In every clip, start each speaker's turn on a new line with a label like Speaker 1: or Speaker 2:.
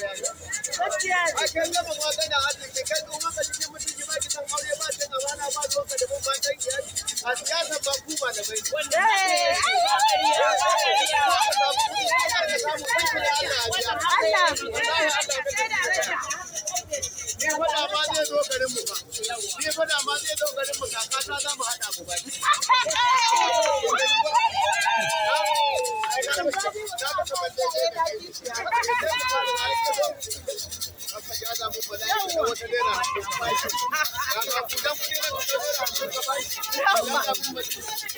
Speaker 1: bayani.
Speaker 2: Gaskiya ne.
Speaker 1: A kan gama magana arziki kai tsohon ka cikin mutunci ba ki san aure ba cin amana ba zuwa ka da bin matan iyali. A siyasa ba ku ba da mai.
Speaker 2: Allah.
Speaker 1: Ni faɗa ma zai zo garin mu ba. Ni faɗa ma zai zo garin mu kakata za mu haɗa mu baki.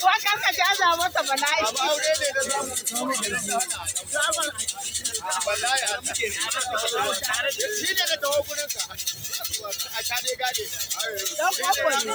Speaker 2: Wa kan ka jaza masa bala'i.
Speaker 1: Shi ne na taho gurinka a sha dai gade na.
Speaker 2: Dan kwakwa ne.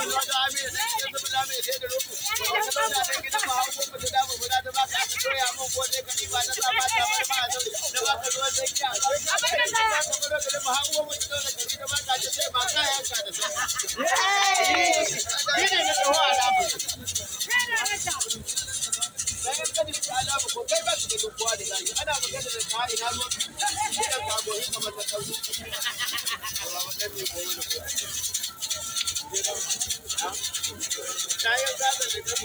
Speaker 1: Kayan zaɓen da